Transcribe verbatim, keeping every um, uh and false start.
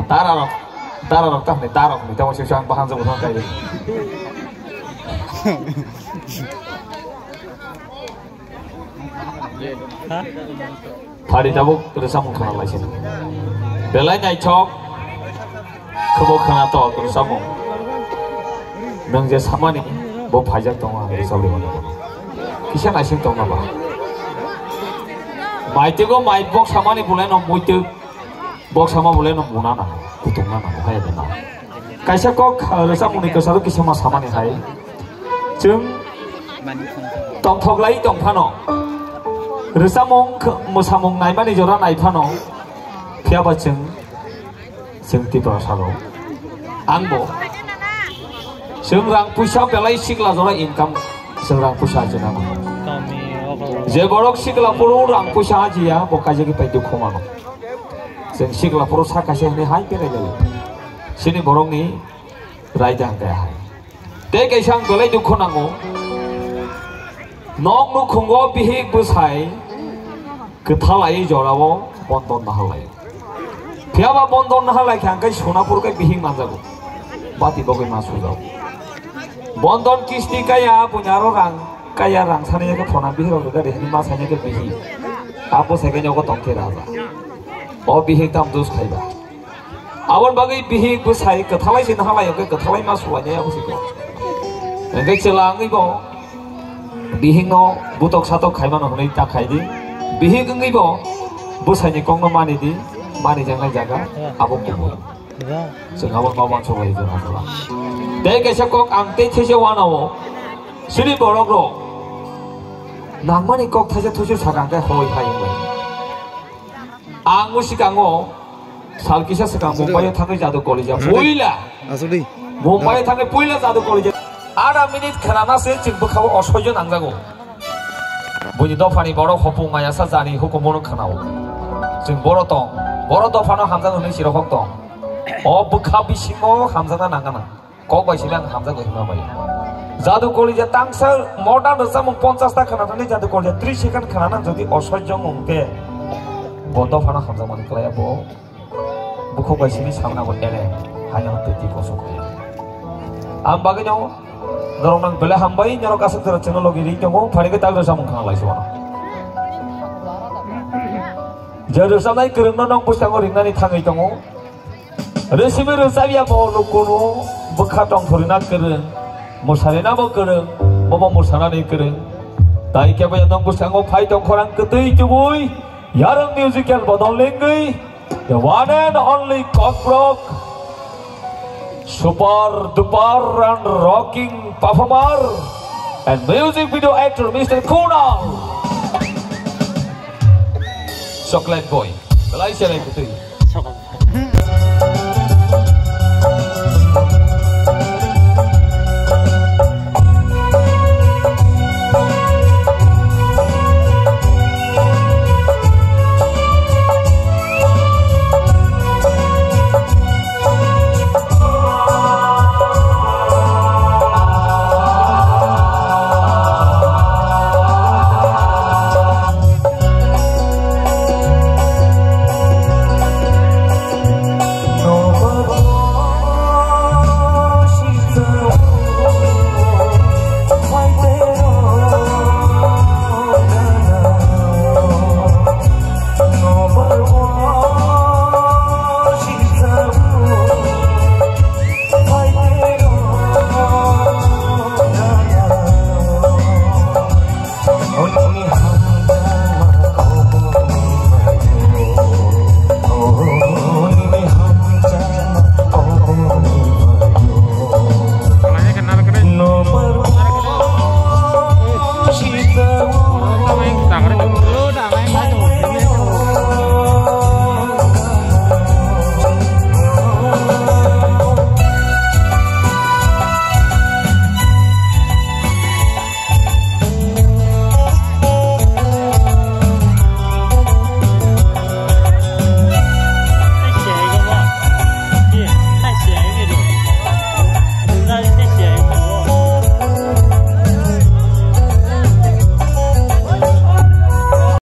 Dara rok, dara rok ta hwnwi, dara rok hwnwi, tamo se ang bahang jabo thang kai. Phari tabuk rwchapmung khna lai sini. Belai naithok, khwbo khna to rwchapmung. Nwng je samani bo phaijak tongo ang rwchapli mano. Kisa naising tongna ba. Maitwgo mai bok samani bulai no muitwk. Bok sama bole no muna na, kutung na na, hai na. Kaisa kok, ah, rwchapmung ni kwcharo kisa ma samani hai. Chwng tongthok lai tong phano. Rwchapmung kh-, mwsamung naimani jora nai phano. Phiya ba chwng, chwng Tiprasa rok. Ang bo. Chwng rang puisa belai sikla jora income. Chwng rang puisa ajina. Je borok sikla phuru rang puisa ajiya, bo kaisa khe pai dukhu mano. Chwng sikla phuru sa kaisa hwnwi hai berai lai. Chini borokni raida hwnkhe hai. Tei kaisa ang belai dukhu nango. Nok nukhungo bihik bwsai kwthalai jorao bondon naharlai. Phiya ba bondon naharlai khe ang khe suna phuru khe bihik manjago. Bati bagwi ma sujago. Bondon kisti kaya, buini aro rang kaya, rang sani khe phona bihik rok rwgadi hwnwi ma sani khe bihik. Abo se khe nogo tong khe raja. O bihik tam dus khaiba. Aboni bagwi bihik bwsai kwthalai se naharlai, hwnkhe kwthalai ma suwai nai abo se khe. Hwnkhe chwla wngwi bo bihikno butok satok khaimano hwnwi ta khai di. Bihik wngwi bo bwsaini kokno mani di, mani jaknai jaga abo kubui. Chwng abo ma uansuk bai jora jora. Tei kaisa kok ang tei thaisa uanao. Chini borok rok nangmani kok thaisa thuisu sakha hwnkhe hoi hai wngwi. Ang musikango sal kisa swkang Mumbai o thangwi jadu kolija. Puila. Asudi. Mumbai o thangwi puila jadu kolija. Ada minute khwnana se chwng bwkhao osoijo nangjago. Buini dophani borok hopung maya sa jani hukumono khwnao. Chwng boro tong. Boro dophano hamjak hwnwi chirok tong. O bwkha bisingo hamjakna nangana. Kok bai simi ang hamjakgo hima bai. Jadu kolija tangsa modern rwchapmung ponchas ta khwna thangwi jadu kolija tris second khwna nang jodi osoijo wngkhe bo dophano hamjakmani kwlai abo. Bukhuk bai simi samna bo ere haino twi twi kosok khe. Ang bagwino norok nang belai hambai, norok aswk jora channel logi ri tongo, phari khe tak rwchapmung khwna lai se mano. Je rwchapnai kwrwngno nong bwskango ringnani thangwi tongo. Rwsimi rwchapya bo lukunu bwkha tongthorina kwrwng, mwsarina bo kwrwng, bobo mwsanani kwrwng. Tai kebo ya nong bwskango phai tong khorang kwtwi tubui, Yarwng Musical bodol lengwi, the one and only Kokborok, super duper and rocking performer and music video actor, Mister Kunal. Chocolate Boy, belai se lai kwtwi.